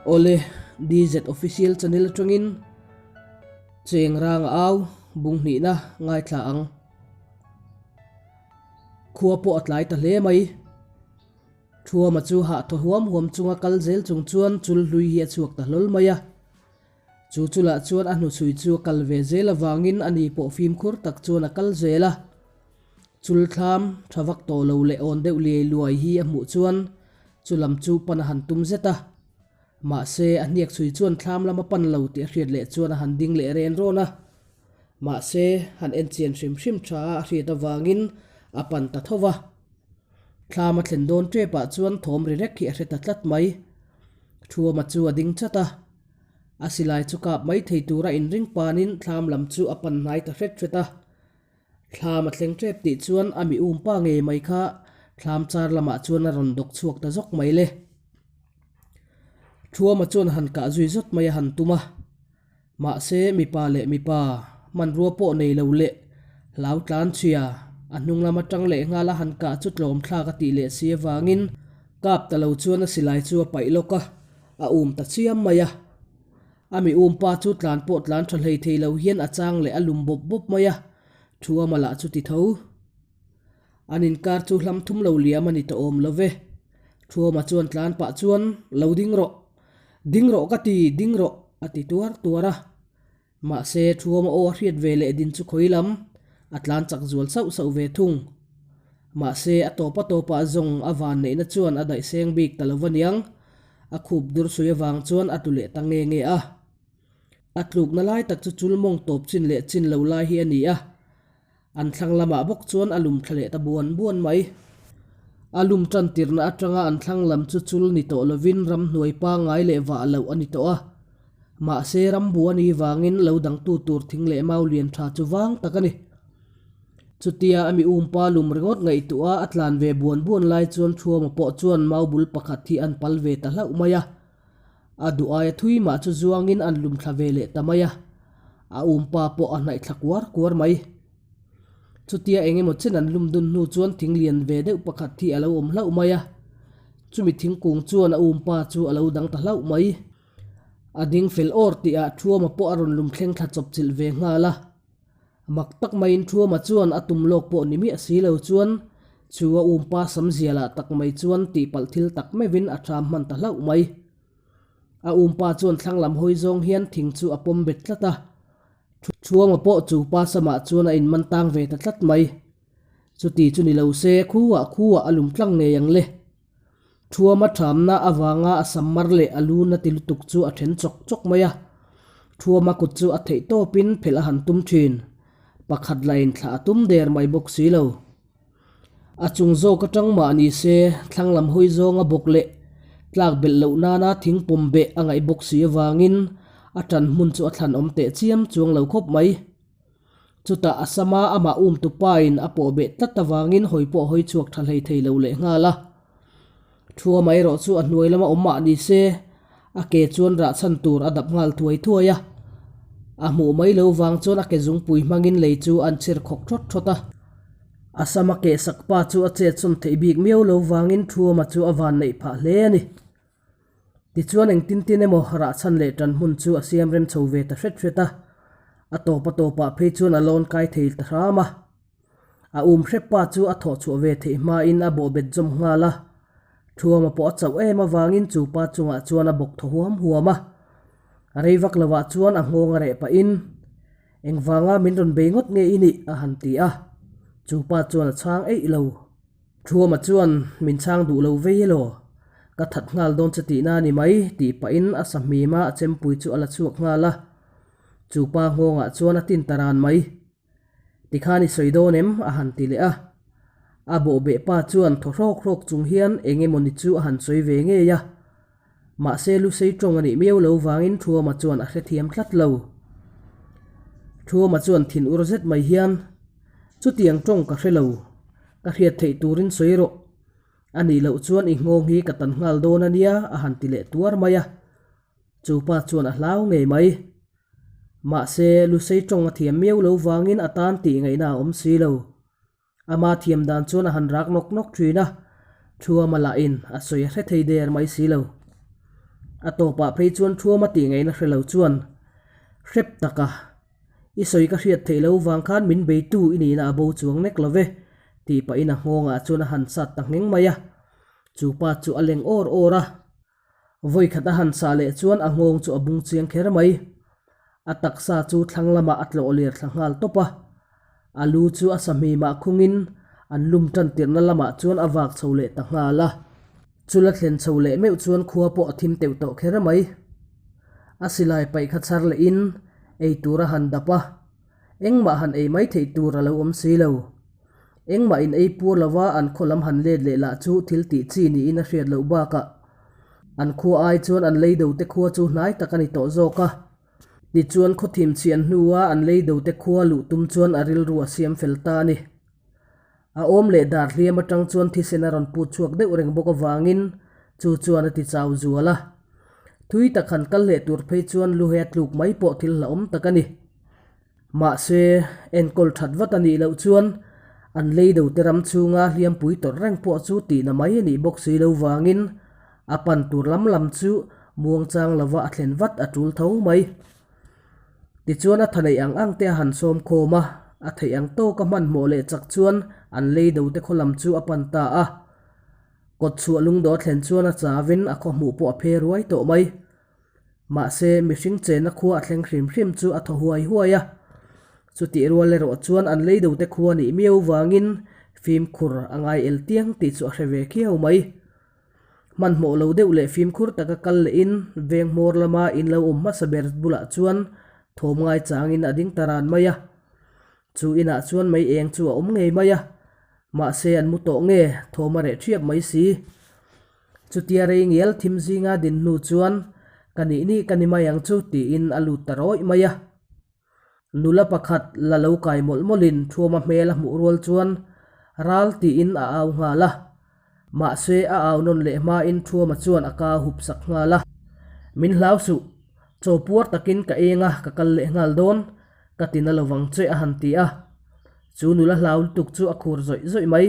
Awle, DZ Official channel atangin Cheng Ranga Au bung hnihna ngaithla ang. Khua pawh a tlai ta hle mai. Thuama chu hah thaw huam huam chunga kal zel chung chuan chul hlui hi a chhuak ta hlawl mai a. Chu chulah chuan a hnuchhui chu a kal ve zel avangin ani pawh fimkhur tak chuan a kal zel a. Chul thlam tha vak tawh lo leh awn deuh liai luai hi a hmuh chuan chu lam chu pan a han tum zet a. Mahse, a hniak chhui chuan thlam lam a pan lo tih a hriat leh chuan a han ding leh ren rawn a. Mahse, han en chian hrim hrim tha a a hriat avangin a pan ta tho va. Thlam a thlen dawn tep ah chuan thawm ri rek hi a hre ta tlat mai. Thuama chu a ding chat a. A silai chu kap mai thei tura inring panin thlam lam chu a pan hnai ta hret hret a. Thlam a thleng tep tih chuan a mi um pa ngei mai kha thlam char lamah chuan a rawn dawk chhuak ta zawk mai le. Thuama chuan han kah zui zawt mai a han tum a. Mahse mipa leh mipa hmanrua pawh nei lo leh hlau tlan chhia a hnung lam atang leh nghal a han kah chu tlawm thlak a tih leh si avangin kap ta lo chuan a silai chu a paih lawk a, a um ta chiam mai a. A mi um pa chu tlan pawh tlan tha hlei thei lo hian a chang leh a lum bawp bawp mai a, thu ama lah chu ti tho. An inkar chu hlam thum lo liam a ni ta awm lo ve. Thuama chuan tlan pah chuan, Lo ding rawh. Ding rawh ka ti, ding rawh, a ti tuar tuar a. Mahse, Thuama aw a hriat ve leh din chu khawi lam, a tlan chak zual sauh sauh ve thung. Mahse, a tawp a tawpah zawng a van neihna chuan a daih seng bik ta lo va niang. A khup dur sui avang chuan a tlu leh ta nge nge a. A tlukna lai tak chu chul mawng tawp chin leh chin lo lai hi a ni a. An thlang lamah bawk chuan a lum thla leh ta buan buan mai. A lum tan tirhna atanga an thlang lam chu chul ni tawh lovin ramhnuai pangngai leh vah loh a ni tawh a. Mahse rambu a ni vangin lo dangtu tur thing leh mau lian tha chu vang tak a ni. Chutia a mi umpa lum ringawt ngaihtuah a tlan ve buan buan lai chuan Thuama pawh chuan mau bul pakhat hi an pal ve ta hlauh mai a. A duh aia thui mah chu zuangin an lum thla ve leh ta mai a, a umpa pawh a hnaih thla kuar kuar mai. Chutia eng emaw chen an lum dun hnu chuan thing lian ve deuh pakhat hi a lo awm hlauh mai a, chumi thingkung chuan a umpa chu a lo dang ta hlauh mai. A ding fel awr tihah Thuama pawh a rawn lum thleng thla chawp chilh ve nghal a. Mak tak maiin Thuama chuan a tum lawk pawh ni miah si lo chuan chu a umpa sam zialah tak mai chuan tihpalh thil tak meuhin a ṭham hman ta hlauh mai. A umpa chuan thlang lam hawi zawng hian thing chu a pawm bet tlat a, Thuama pawh chu pa samah chuan a inman tang ve ta tlat mai. Chuti chu ni lo se khuah khuah a lum tlang ngei ang le. Thuama ṭhamna avanga a sam mar leh a lu na ti lutuk chu a then chawk chawk mai a. Thuama kut chu a theih tawpin phelh a han tum ṭhin. Pakhat lain thlah a tum der mai bawk si lo. A chung zawk aṭang mah ni se, thlang lam hawi zawnga bawk leh tlak belh loh nana thing pawm beh a ngaih bawk si avangin a ṭan hmun chu a thlan awm teh chiam chuang lo khawp mai. Chutah a sama amah um tu pain a pawh beh tlat avangin hawi pawh hawi chhuak tha hlei thei lo leh nghal a. Thuama erawh chu a hnuai lama awm mah ni se, a ke chuan rah chhan tur a dap nghal thuai thuai a. A hmuh mai lo vang chuan a ke zungpui hmangin lei chu an chhir khawk thawt thawt a. A sama keh sak pa chu a chet sawm theih bik miau lo vangin Thuama chu a van neih phah hle a ni. Tichuan engtin tin emaw rah chhan leh tan hmun chu a siam rem chho ve ta hret hret a, a tawp a tawpah phei chuan a lawn kai thei ta hram a. A um hrep pa chu a thawh chhuah ve theih hmain a bawhbet zawm nghal a, Thuama pawh a chauh em avangin chu pa chungah chuan a bawk thaw huam huam a. A rei vak lovah chuan a nghawng a reh pahin, Engvanga min rawn bei ngawt nge i nih? a han ti a, chu pa chuan a chhang eih lo. Thuama chuan min chhang duh lo vei elaw? Ka that nghal dawn che tihna a ni mai, tih pahin a sa hmim a, a chempui chu a la chhuak nghal a. Chu pa nghawngah chuan a tin ta ran mai. Tikhan i sawi dawn em? a han ti leh a. A bawhbeh pa chuan thaw hrawk hrawk chung hian eng emaw ni chu a han sawi ve ngei a. Mahse Lusei tawng a nih miau lo vangin Thuama chuan a hrethiam tlat lo. Thuama chuan thin ur zet mai hian, Chutiang tawng ka hre lo, ka hriat theih turin sawi rawh. A nih loh chuan i nghawng hi ka tan nghal dawn a nia a han ti leh tuar mai a. Chu pa chuan a hlau ngei mai. Mahse Lusei tawng a thiam miau lo vangin a tan tih ngaihna a awm si lo. Ama thiam dan chuan a han rak nawk nawk thin a, Thuama lahin a sawi a hre thei der mai si lo. A tawpah phei chuan Thuama tih ngaihna hre lo chuan hrep taka i sawi ka hriat theih lo vang khan min beitu i nihna a bo chuang nek lo ve tih pahin a nghawngah chuan a han sat ta ngheng mai a. Chu pa chu a leng awr awr a. Vawikhat a han sah leh chuan a nghawng chu a bung chiang kher mai. A taksa chu thlang lamah a tlawh lir thla nghal tawp a. A lu chu a sahmimah khungin an lum tan tirhna lamah chuan a vak chho leh ta nghal a. Chula thlen chho leh meuh chuan khua pawh a thim teuh tawh kher mai. A silai paih kha chhar lehin ei tur a han dap a, engmah han ei mai theih tur a lo awm si lo. Engmah in ei pur lova an khaw lam han let leh lah chu thil tih chi niin a hriat loh bakah an khua ai chuan an leido te khua chu hnai tak a ni tawh zawk a. Tichuan khaw thim chhian hnua an leido te khua luh tum chuan a rilru a siam fel ta a ni. A awm leh dar hliam atang chuan thisen a rawn put chhuak deuh reng bawk avangin chu chuan a ti chau zual a. Thui tak han kal leh tur phei chuan lu he a tluk mai pawh thil hlauhawm tak a ni. Mahse, enkawl that vat a nih loh chuan an leidote ram chhunga hliampui tawrh reng pawh chu tihna mai a nih bawk si lo vangin a pan tur lam lam chu muangchang lova a thlen vat a tul tho mai. Tichuan a tha neih ang ang te a han sawm khawm a, a theih ang tawka hmanhmawh leh chak chuan an leidote khaw lam chu a pan ta a. Kawtchhuah lungdawh a thlen chuan a chavin a khaw hmuh pawh a phe ruai tawh mai. Mahse, mihring chenna khua a thleng hrim hrim chu a thaw huai huai a. Chutih rual erawh chuan an leidote khua nih miau vangin fimkhur a ngai el tiang tih chu a hre ve khiau mai. Hmanhmawh lo deuh leh fimkhur taka kal lehin veng hmawr lama in lo awm hmasa ber bulah chuan thawm ngai changin a ding ta ran mai a. Chu inah chuan mei eng chu a awm ngei mai a. Mahse, an mu tawh nge thawm a reh thiap mai si. Chutia rei ngial thim zinga din hnu chuan, Ka nih nih ka ni mai ang chu, tiin a lut ta rawih mai a. Nula pakhat la lo kai mawlh mawlhin Thuama hmel a hmuh rual chuan ral tiin a au nghal a. Mahse, a au nawn leh hmain Thuama chuan a ka hup sak nghal a. Min hlau suh, chaw puar takin ka eng a, ka kal leh nghal dawn, ka ti na lovang che a han ti a. Chu nula hlau lutuk chu a khur zawih zawih mai.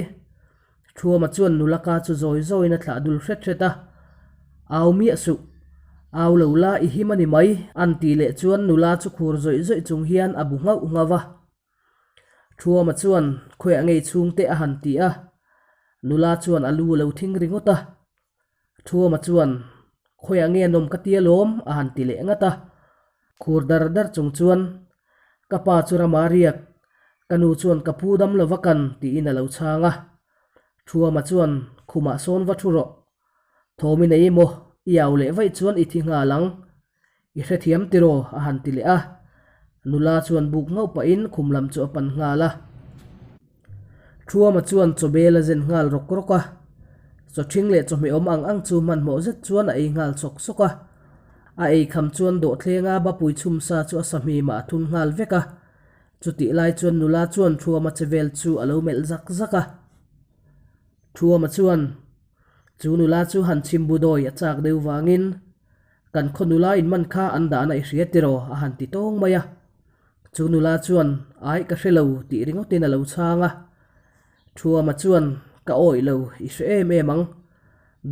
Thuama chuan nula ka chu zawi zawiin a thlah dul hret hret a, Au miah suh, au lo la i him a ni mai, an tih leh chuan nula chu khur zawih zawih chung hian a bu nghauh nghauh a. Thuama chuan khawiah ngei chhungte a han ti a, nula chuan a lu a lo thing ringawt a. Thuama chuan, Khawiah nge nawm ka tia lawm? a han ti leh ngat a. Khur dar dar chung chuan, Ka pa chu rama riak, ka nu chuan ka pu dam lo va kan, tiin a lo chhang a. Thuama chuan, Khumah sawn va thu rawh. Thawm i nei emaw, i au leh vaih chuan i thi nghal ang. I hrethiam tiraw? a han ti leh a. Nula chuan buk ngauh pahin khum lam chu a pan nghal a. Thuama chuan chawbel a zen nghal rawk rawk a. Chawthing leh chawhmeh awm ang ang chu hmanhmawh zet chuan a ei nghal sawk sawk a. A ei kham chuan dawhthlenga bapui chhum sa chu a sahmimah a thun nghal vek a. Chutih lai chuan nula chuan Thuama che vel chu a lo melh zak zak a. Thuama chuan chu nula chu han chhimbu dawi a chak deuh vangin Kan khaw nula in man kha an dahna i hria tiraw? a han ti tawng mai a. Chu nula chuan, Aih ka hre lo tih ringawtin a lo chhang a. Thuama chuan, Ka awih lo, i hre em em ang.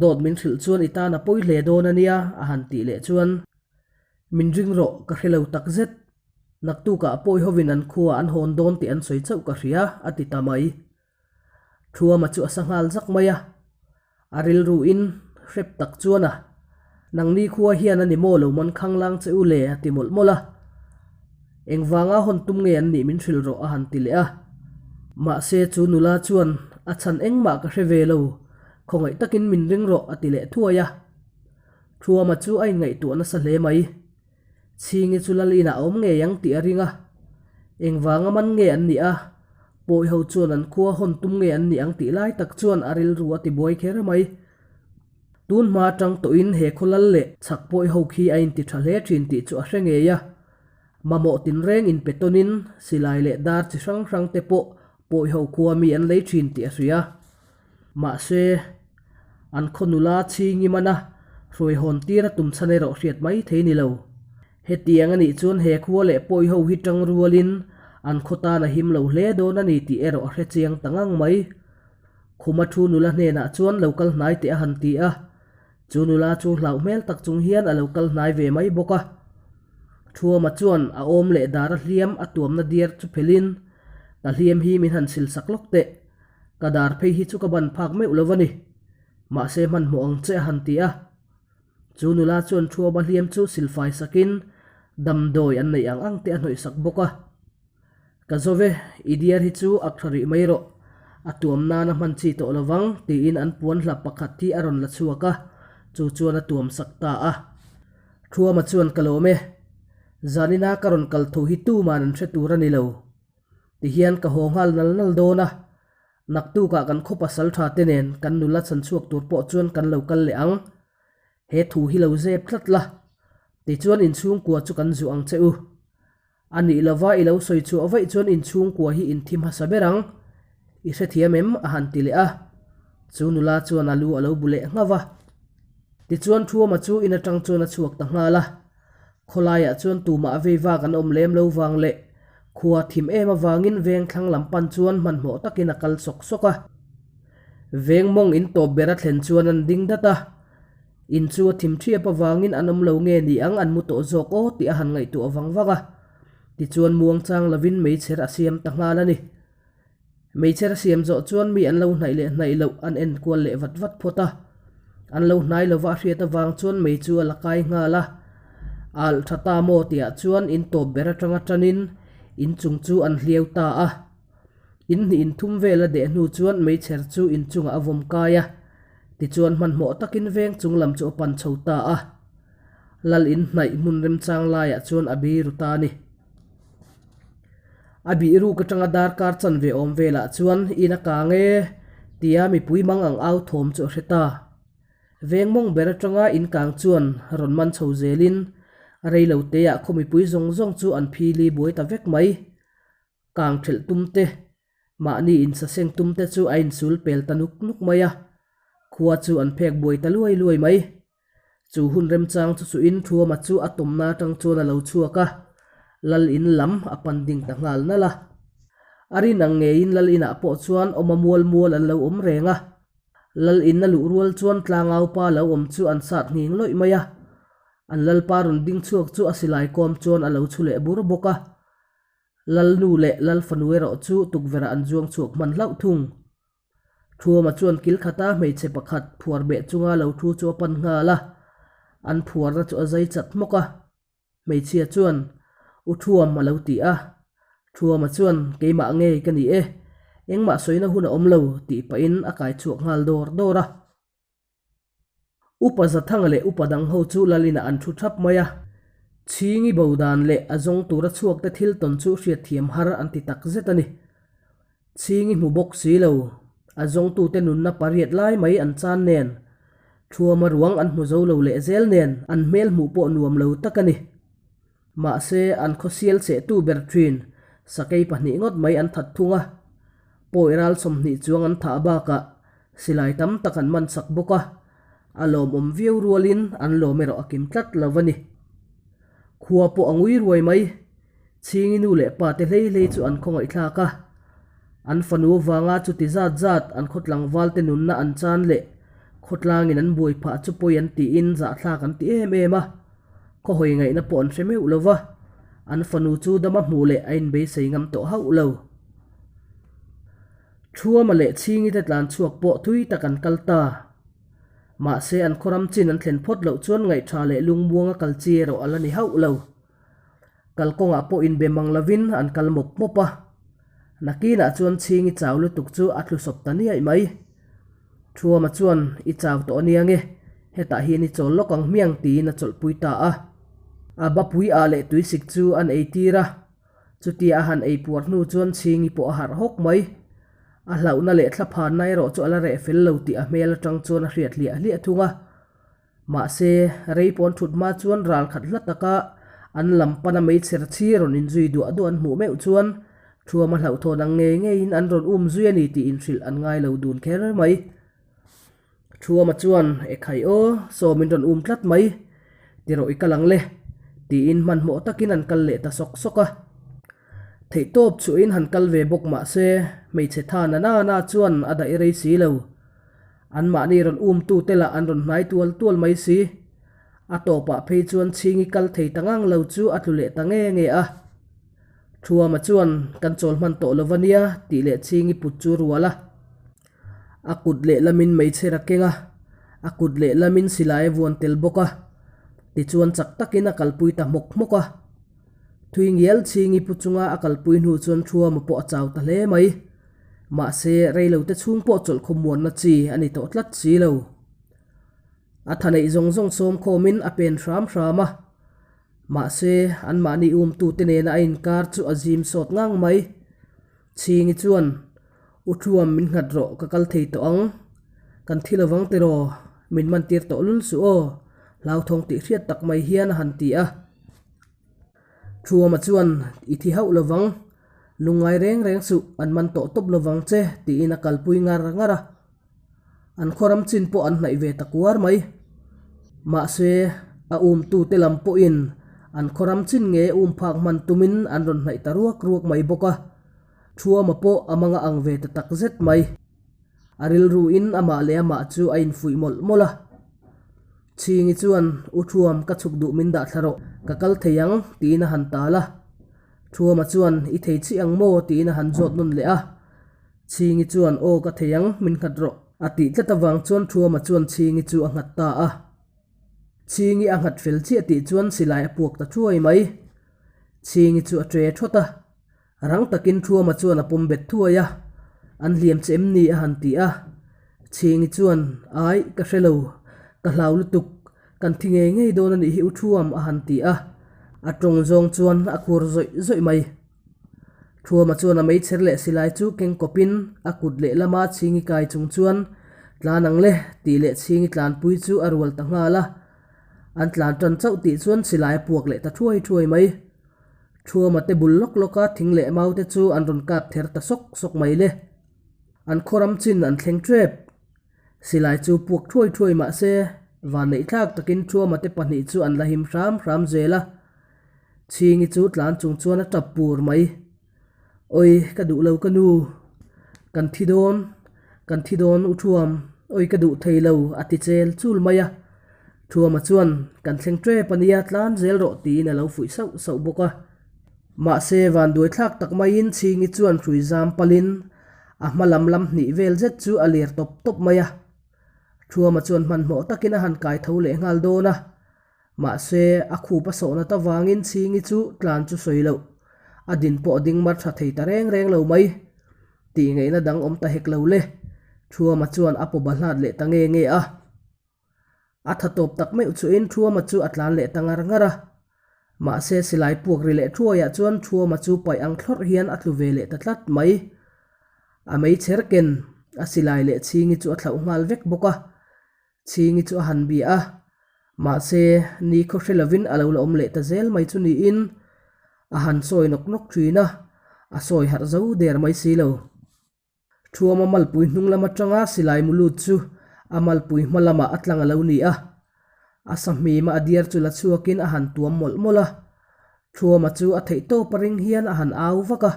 Dawt min hrilh chuan i tan a pawi hle dawn a nia a han tih leh chuan, Min ring rawh, ka hre lo takzet. Naktukah pawi hovin an khua an hawn dawn tih an sawi chauh ka hria a ti ta mai. Thuama chu a sa nghal zak mai a, a rilruin hrep tak chuan a, Nangni khua hian a ni maw lo man khanglang che u le a ti mawlh mawlh a. Engvanga hawn tum nge an nih min hrilh rawh a han ti leh a. Mahse chu nula chuan a chhan engmah ka hre ve lo, khawngaih takin min ring rawh a ti leh thuai a. Thuama chu a inngaihtuah nasa hle mai. Chhingi chu lal inah a awm ngei ang tih a ring a, engvanga man nge an nih a, pawi ho chuan an khua hawn tum nge an nih ang tih lai tak chuan a rilru a ti buai kher mai. Tun hma atang tawhin he khaw lal leh chhak pawi ho khi a inti tha hle thin tih chu a hre ngei a, mamawh tinreng inpe tawnin silai leh dar chi hrang hrang te pawh pawi ho khua mi an lei thin tih a hria. Mahse, an khaw nula chhingi mana hruai hawn tir a tum chhan erawh hriat mai thei ni lo. Hetiang a nih chuan he khua leh pawi ho hi tang rualin an khaw tan a him lo hle dawn a ni tih erawh a hre chiang ta ngang mai. Khuma thu nula hnenah chuan lo kal hnai teh a han ti a. Chu nula chu hlauh hmel tak chung hian a lo kal hnai ve mai bawk a. Thuama chuan a awm leh dar a hliam a tuamna diar chu phelhin, Ka hliam hi min han sil sak lawk teh. Ka dar phei hi chu ka ban phak meuh lo a ni. Mahse hmanhmawh ang che a han ti a. Chu nula chuan Thuama hliam chu silfai sakin damdawi an neih ang ang te a hnawih sak bawk a. Ka zo ve, i diar hi chu ak tha rih mai rawh, a tuam nana hman chi tawh lo vang, tiin an puan hlap pakhat hi a rawn la chhuak a, chu chuan a tuam sak ta a. Thuama chuan ka lawm e, zanina ka rawn kal tho hi tuman an hre tur a ni lo, tihian ka haw nghal nal nal dawn a, naktukah kan khaw pasal tha te nen kan nula chhan chhuak tur pawh chuan kan lo kal leh ang, he thu hi lo zep tlat la, tichuan inchhungkua chu kan zuah ang che u. A nih lova i lo sawi chhuah vaih chuan inchhungkua hi in thi hmasa ber ang. I hrethiam em? a han ti leh a. Chu nula chuan a lu a lo bu leh nghauh a. Tichuan Thuama chu in atang chuan a chhuak ta nghal a. Khawlaiah chuan tumah vei vak an awm lem lo vang leh khua thim em avangin veng thlang lam pan chuan hmanhmawh takin a kal sawk sawk a. Veng mawng in tawp ber a thlen chuan an ding dat a. In chu a thim thiap avangin an awm lo nge ni ang an mu tawh zawk aw tih a han ngaihtuah vang vang a. Tichuan muangchang lovin meichher a siam ta nghal a ni. Meichher a siam zawh chuan mi an lo hnaih leh hnaih loh an en kual leh vat vat phawt a. An lo hnai lova a hriat avang chuan mei chu a la kai nghal a. Alh tha ta maw tihah chuan in tawp ber atanga tanin in chung chu an hliau ta a. In hnih in thum vel a deh hnu chuan meichher chu in chungah a vawm kai a. Tichuan hmanhmawh takin veng chung lam chu a pan chho ta a. Lal in hnaih hmun remchang laiah chuan a biru ta a ni. A bihruk atanga darkar chanve awm velah chuan in a kang e tia mipui mang ang au thawm chu a hre ta. Veng mawng ber atanga in kang chuan rawn man chho zelin reilo teah khaw mipui zawng zawng chu an phili buai ta vek mai. Kang thelh tum te, mahni insaseng tum te chu a insul pel ta nuk nuk mai a, khua chu an phek buai ta luai luai mai. Chu hun remchang chu chuin Thuama chu a tawmna atang chuan a lo chhuak a, Lal in lam a pan ding ta nghal nalh a. A rin ang ngeiin Lal inah pawh chuan awma mual mual an lo awm reng a. Lal in a luh rual chuan tlangaupa lo awm chu an sat nghing lawih mai a. An Lalpa rawn ding chhuak chu a silai kawm chuan a lo chhu leh bur bawk a. Lalnu leh Lalfanu erawh chu tukverhah an zuang chhuak hman hlauh thung. Thuama chuan kil khata hmeichhe pakhat phuar beh chunga lo thu chu a pan nghal a, an phuarna chu a zai chat hmawk a. Hmeichhia chuan, U Thuam a lo ti a. Thuama chuan, Keimah ngei ka ni e, engmah sawina hun a awm lo, tih pahin a kai chhuak nghal dawr dawr a. Upa Zathanga leh upa dang ho chu Lalina an thu thap mai a. Chhingi bo dan leh a zawng tura chhuak te thil tawn chu hriatthiam har an ti tak zet a ni. Chhingi hmu bawk si lo, a zawngtute nunna pariat lai mai an chan nen, thuama ruang an hmu zo lo leh zel nen an hmel hmuh pawh nuam lo tak a ni. Mahse, an khawsial chehtu ber thin, sakei pahnih ngawt mai an that thung a. Pawi ral 20 chuang an thah bakah silai tam tak an man chak bawk a, a lawmawm viau rualin an lawm erawh a kim tlat lo a ni. Khua pawh a ngui ruai mai. Chhingi nu leh pa te hlei hlei chu an khawngaihthlak a. An fanu avanga chuti zat zat an khawtlangval te nunna an chan leh khawtlangin an buai phah chu pawi an tiin zahthlak an ti em em a. Khawhawi ngaihna pawh an hre meuh lo va, an fanu chu dama hmuh leh a inbeisei ngam tawh hauh lo. Thuama leh Chhingi te tlan chhuak pawh thui tak an kal ta. Mahse an khawram chin an thlen phawt loh chuan ngaihṭha leh lungmuanga kal chi erawh a la ni hauh lo. Kalkawngah pawh inbe mang lovin an kal mawp mawp a. Nakinah chuan Chhingi chau lutuk chu a tlu sawp ta niaih mai. Thuama chuan, I chau tawh a nia nge, hetah hian i chawl lawk ang hmiang tiin a chawlhpui ta a. A bapui ah leh tuisik chu an ei tir a. Chutia a han ei puar hnu chuan Chhingi pawh a harh hawk mai. A hlauhna leh thlaphanna erawh chu a la reh fel lo tih a hmel atang chuan a hriat hliah hliah thung a. Mahse, rei pawn thut hma chuan ral khat hla taka an lam pana meichher chhi rawn inzui duah duah an hmuh meuh chuan Thuama hlauhthawn ang ngei ngeiin an rawn um zui a ni tih inhrilh an ngai lo dun kher mai. Thuama chuan, Ekhai aw, saw min rawn um tlat mai, ti rawh i kal ang le, tiin hmanhmawh takin an kal leh ta sawk sawk a. Theihtawp chhuahin han kal ve bawk mah se, hmeichhe tha na na na chuan a daih rei si lo. Anmahni rawn umtute lah an rawn hnai tual tual mai si. A tawpah phei chuan chhingi kal thei ta ngang lo chu a tlu leh ta nge nge a. Thuama chuan, Kan chawl hman tawh lo va nia, tih leh chhingi put chu rual a. A kut lehlamin meichher a keng a, a kut lehlamin silai a vuan tel bawk a. Tichuan chak takin a kalpui ta hmawk hmawk a. Thui ngial chhingi pu chunga a kalpui hnu chuan Thuama pawh a chau ta hle mai. Mahse, reilote chhung pawh chawlh khawmuanna chi a ni tawh tlat si lo. A tha neih zawng zawng sawm khawmin a pen hram hram a. Mahse, anmahni umtute nena a inkar chu a zim sawt ngang mai. Chhingi chuan, U Thuam min nghat rawh, ka kal thei tawh ang. Kan thi lovang tiraw, min mantir tawh lul suh aw, hlauthawng tih hriat tak mai hian a han ti a. Thuama chuan, I thi hauh lovang, lungngai reng reng suh, an man tawh tawp lovang che, tiin a kalpui ngar ngar a. An khawram chin pawh an hnaih ve ta kuar mai. Mahse, a umtute lam pawhin an khawram chin nge um phak hman tumin an rawn hnaih ta ruak ruak mai bawk a. Thuama pawh a manga ang ve ta tak zet mai. A rilruin amah leh amah chu a infuih mawlh mawlh a. Chhingi chuan, U Thuam, ka chhuk duh min dah thla rawh, ka kal thei ang, tiin a han tal a. Thuama chuan, I thei chiah ang maw? tiin a han zawt nawn leh a. Chhingi chuan, Aw, ka thei ang, min nghat rawh, a tih tlat avang chuan Thuama chuan Chhingi chu a nghat ta a. Chhingi a nghat fel chiah tih chuan silai a puak ta thuai mai. Chhingi chu a ṭe thawt a. Rang takin Thuama chuan a pawm bet thuai a, An hliam che em ni? a han ti a. Chhingi chuan, Ai, ka hre lo. Ka hlau lutuk. Kan thi ngei ngei dawn a nih hi U Thuam, a han ti a. A tawng zawng chuan a khur zawih zawih mai. Thuama chuan a meichher leh silai chu keng kawpin a kut lehlama Chhingi kai chung chuan, Tlan ang le, tih leh Chhingi tlanpui chu a rual ta nghal a. An tlan tan chauh tih chuan silai a puak leh ta thuai thuai mai. Thuama te bul lawk lawk a thing leh mau te chu an rawn kap ther ta sawk sawk mai le. An khawram chin an thleng tep. Silai chu puak thuai thuai mah se, vanneih thlak takin Thuama te pahnih chu an la him hram hram zel a. Chhingi chu tlan chung chuan a tap pur mai. Oi, ka duh lo ka nu. Kan thi dawn, kan thi dawn u Thuam, oi ka duh thei lo a ti chel chul mai a. Thuama chuan, Kan thleng tep a nia, tlan zel rawh tiin a lo fuih sauh sauh bawk a. Mahse, vanduai thlak tak maiin Chhingi chuan hrui zam palin a hma lam lam hnih vel zet chu a ler tawp tawp mai a. Thuama chuan hmanhmawh takin a han kai tho leh nghal dawn a. Mahse, a khup a sawh nat avangin Chhingi chu tlan chu sawi loh. A din pawh a ding mar tha thei ta reng reng lo mai. Tih ngaihna dang awm ta hek lo le. Thuama chuan a pawba hlat leh ta nge nge a. A tha tawp tak meuh chuhin Thuama chu a tlan leh ta ngar ngar a. Mahse, silai puak ri leh thuaiah chuan Thuama chu paih ang thlawrh hian a tlu ve leh ta tlat mai. A meichher ken, a silai leh Chhingi chu a thlauh nghal vek bawk a. Chhingi chu a han bia a, mahse ni khaw hre lovin a lo la awm leh ta zel mai chu niin a han sawi nawk nawk thin a, a sawi harh zo der mai si lo. Thuama malpui hnung lam atanga silai mu lut chu a malpui hma lamah a tlang a lo ni a, a sahmima a diar chu la chhuakin a han tuam mawlh mawlh a, Thuama chu a theih tawp a ring hian a han au vak a,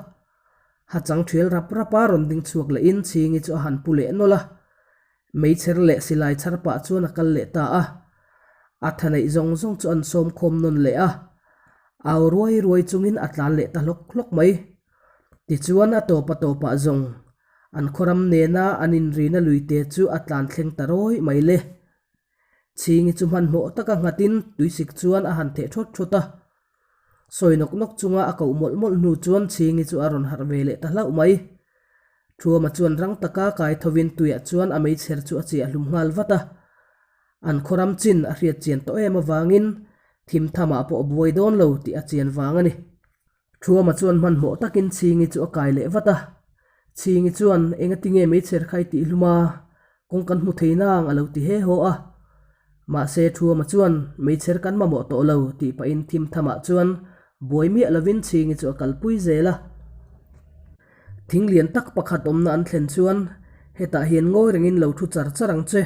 ha chang thial rap rap a rawn ding chhuak lehin Chhingi chu a han pu leh nawlh a. Meichher leh silai chhar pah chuan a kal leh ta a. A tha neih zawng zawng chu an sawm khawm nawn leh a. Au ruai ruai chungin a tlan leh ta hlawk hlawk mai. Tichuan a tawp a tawpah zawng an khawram nena an inrina luite chu a tlan thleng ta rawi mai le. Chhingi chu hmanhmawh taka nghatin tuisik chuan a han theh thawt thawt a. Sawi nawk nawk chunga a koh mawlh mawlh hnu chuan Chhingi chu a rawn harh ve leh ta hlauh mai. Thuama chuan rang taka kai thovin tuiah chuan a meichher chu a chiah hlum nghal vat a. An khawram chin a hriat chian tawh em avangin thim thamah pawh a buai dawn lo tih a chian vang a ni. Thuama chuan hmanhmawh takin Chhingi chu a kai leh vat a. Chhingi chuan, Engati nge meichher kha i tih hlum a? Kawng kan hmu thei nang a lo ti he haw a. Mahse Thuama chuan, Meichher kan mamawh tawh lo tih pahin thim thamah chuan buai miah lovin Chhingi chu a kalpui zel a. Thing lian tak pakhat awmna an thlen chuan, Hetah hian ngawi rengin lo thu char char ang che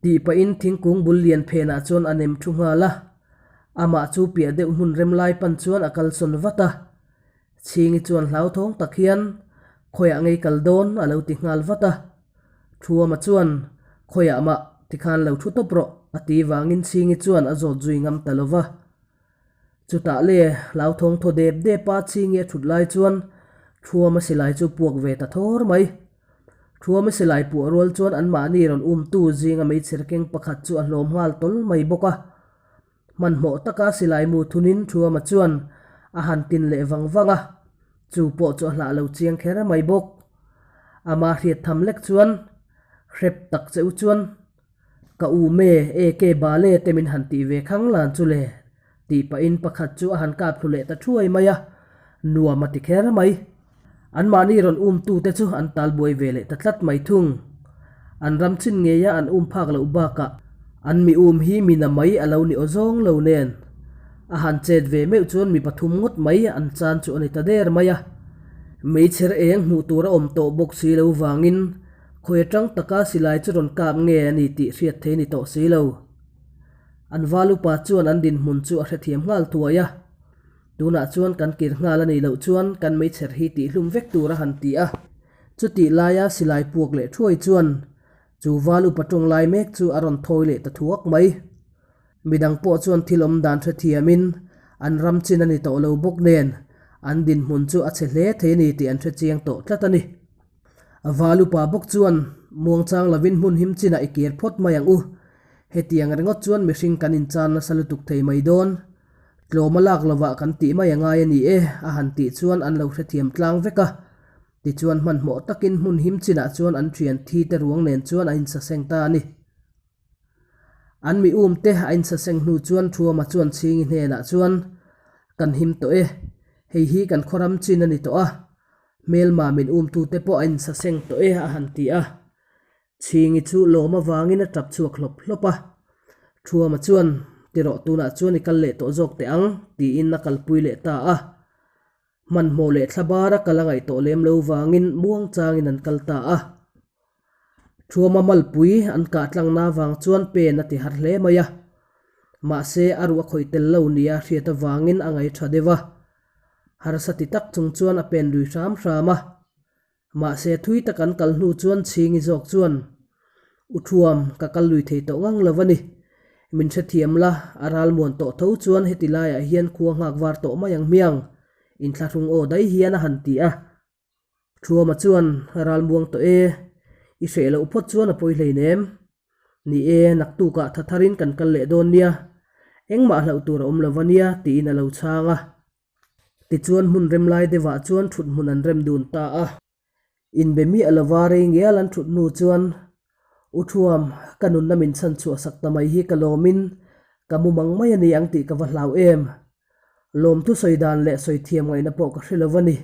tih pahin thingkung bul lian phenah chuan a nem thu nghal a. Amah chu piah deuh hmun rem lai pan chuan a kalsawn vat a. Chhingi chuan hlauthawng tak hian, Khawiah ngei kal dawn? a lo ti nghal vat a. Thuama chuan, Khawiah mah tikhan lo thu tawp rawh, a ti vangin Chhingi chuan a zawt zui ngam ta lo va. Chutah le, hlauthawng thaw dep dep a Chhingi a thut lai chuan Thuama silai chu puak ve ta thawr mai. Thuama silai puah rual chuan anmahni rawn umtu zinga meichher keng pakhat chu a hlawm nghal tawl mai bawk a. Hmanhmawh taka silai mu thunin Thuama chuan a han tin leh vang vang a, chu pawh chu a hlah lo chiang kher mai bawk. Ama hriat tham lek chuan hrep tak che u chuan ka u me e ke bale te min han tih ve khang lan chu le tih pahin pakhat chu a han kap thlu leh ta thuai mai a, nuam a ti kher mai. Anmahni rawn umtute chu an tal buai ve leh ta tlat mai thung. An ram chin ngeia an um phak loh bakah an mi um hi mi na mai a lo ni aw zawng lo nen. A han chet ve meuh chuan mi pathum ngawt mai an chan chu a ni ta der mai a. Meichher eng hmuh tur a awm tawh bawk si lo vangin khawi atang taka silai chu rawn kap nge a ni tih hriat thei ni tawh si lo. An val upa chuan an dinhmun chu a hrethiam nghal thuai a. Tunah chuan kan kir nghal a nih loh chuan kan meichher hi tihhlum vek tur a han ti a. Chutih laia silai puak leh thuai chuan chu val upa tawng lai mek chu a rawn thawi leh ta thuak mai. Midang pawh chuan thil awm dan hrethiamin an ram chin a ni tawh lo bawk nen an dinhmun chu a chhe hle thei a ni tih an hrechiang tawh tlat a ni. Val upa bawk chuan muangchang lovin hmun him chinah i kir phawt mai ang u. Hetiang ringawt chuan mihring kan inchan nasa lutuk thei mai dawn. Tlawma lak lovah kan tih mai a ngai a ni e, a han tih chuan an lo hrethiam tlang vek a. Tichuan hmanhmawh takin hmun him chinah chuan an thian thi te ruang nen chuan a insaseng ta a ni. An mi um te a insaseng hnu chuan Thuama chuan Chhingi hnenah chuan, Kan him tawh e, hei hi kan khawram chin a ni tawh a, hmelma min umtute pawh a insaseng tawh e, a han ti a. Chhingi chu lawm avangin a tap chhuak hlawp hlawp a. Thuama chuan, Tirawh tunah chuan i kal leh tawh zawk teh ang, tiin a kalpui leh ta a. Hmanhmawh leh thla bara kal a ngaih tawh lem lo vangin muang changin an kal ta a. Thuama malpui an kah tlangna avang chuan pen a ti har hle mai a. Mahse, a ruh a khawih tel lo nia hriat avangin a ngaih tha deuh a. Harsa ti tak chung chuan a pen lui hram hram a. Mahse, thui tak an kal hnu chuan Chhingi zawk chuan, U Thuam, ka kal lui thei tawh ngang lo a ni. Min hrethiam la, a ral muan tawh tho chuan heti laiah hian khua nghak var tawh mai ang hmiang, inthlahrung aw daih hian a han ti a. Thuama chuan, Ral muang tawh e, i hreh loh phawt chuan a pawi hleinem. Ni e, naktukah tha tharin kan kal leh dawn nia, engmah hlauh tur a awm lo va nia, tiin a lo chhang a. Tichuan hmun rem lai deuhah chuan thut hmun an rem dun ta a. Inbe miah lova rei ngial an thut hnu chuan, U Thuam, ka nunna min chhan chhuah sak ta mai hi ka lawmin ka mu mang mai a ni ang tih ka va hlau em. Lawmthu sawi dan leh sawi thiam ngaihna pawh ka hre lo a ni,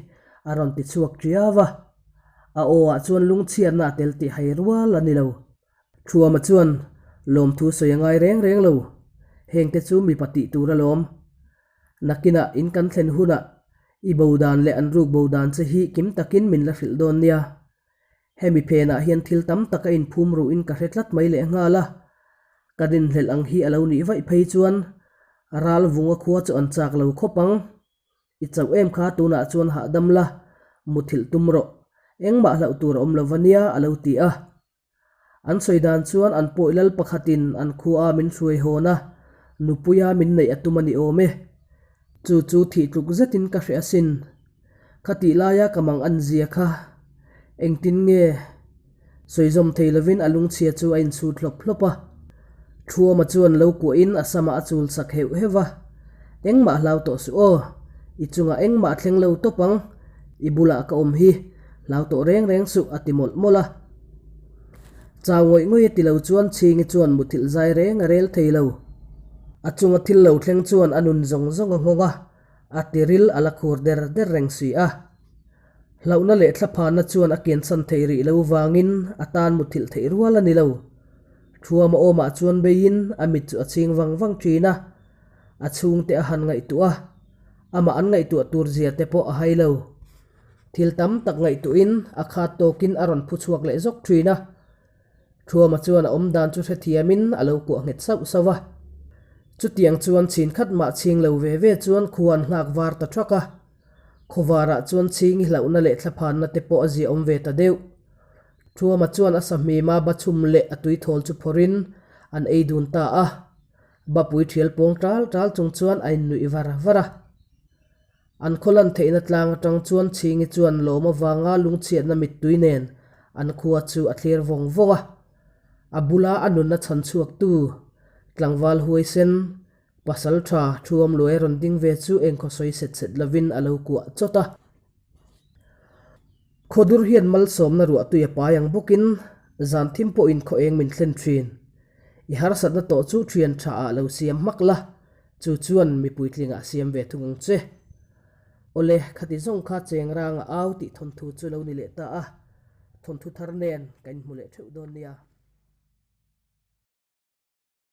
a rawn ti chhuak ṭiau a. A aw ah chuan lungchhiatna a tel tih hai rual a ni lo. Thuama chuan lawmthu sawi a ngai reng reng lo, hengte chu mipa tih tur alawm. Nakinah in kan thlen hunah i bo dan leh an ruk bo dan che hi kim takin min la hrilh dawn nia. Hemi phenah hian thil tam tak a inphum ruhin ka hre tlat mai leh nghal a. Ka rinhlelh ang hi a lo nih vaih phei chuan ral vunga khua chu an chak lo khawp ang. I chauh em kha tunah chuan hahdam la, muthilh tum rawh. Engmah hlauh tur a awm lo va nia a lo ti a. An sawi dan chuan an pawih lal pakhatin an khua min hruai hawn a, nupuia min neih a tum a ni awm e. Chu chu thih tluk zetin ka hreh asin. Khatih laia ka mang an zia kha engtin nge sawi zawm thei lovin a lungchhia chu a inchhut hlawp hlawp a. Thuama chuan lo kuahin a samah a chul sak heuh heuh va, Engmah hlau tawh suh aw, i chungah engmah thleng lo tawp ang, i bulah ka awm hi, hlau tawh reng reng suh a ti mawlh mawlh a. Chau ngawih ngawih a ti lo chuan Chhingi chuan muthilh zai reng a rel thei lo. A chunga thil lo thleng chuan a nun zawng zawng a nghawng a, a tiril a la khur der der reng si a. Hlauhna leh thlaphanna chuan a kiansan thei rih lo vangin a tan muthilh theih rual a ni lo. Thuama awmah chuan beiin a mit chu a chhing vang vang thin a, a chhungte a han ngaihtuah a, amah an ngaihtuah tur zia te pawh a hai lo. Thil tam tak ngaihtuahin a khat tawkin a rawn phu chhuak leh zawk thin a. Thuama chuan a awm dan chu hrethiamin a lo kuah nghet sauh sauh a. Chutiang chuan chhin khat mah chhing lo ve ve chuan khua an nghak var ta thak a. Khawvarah chuan chhingi hlauhna leh thlaphanna te pawh a ziahawm ve ta deuh. Thuama chuan a sahmima ba chhum leh a tuithawl chu phawrhin an ei dun ta a. Bapui thial pawng tal tal chung chuan a innuih var var a. An khaw lan theihna tlang atang chuan Chhingi chuan lawm avanga lungchhiatna mittui nen an khua chu a thlir vawng vawng a. A bula a nunna chhan chhuaktu tlangval huaisen pasal tha Thuam Luai rawn ding ve chu engkhaw sawi set set lovin a lo kuah chawt a. Khawdur hian malsawmna ruah tui a pai ang bawkin zan thim pawhin khaw eng min thlen thin. I harsatna tawh chu thian tha ah lo siam hmak la, chu chuan mi puitlingah siam ve thung ang che. Awle, khati zawng kha chengranga au tih thawnthu chu lo ni leh ta a, thawnthu thar nen kan inhmu leh theuh dawn nia.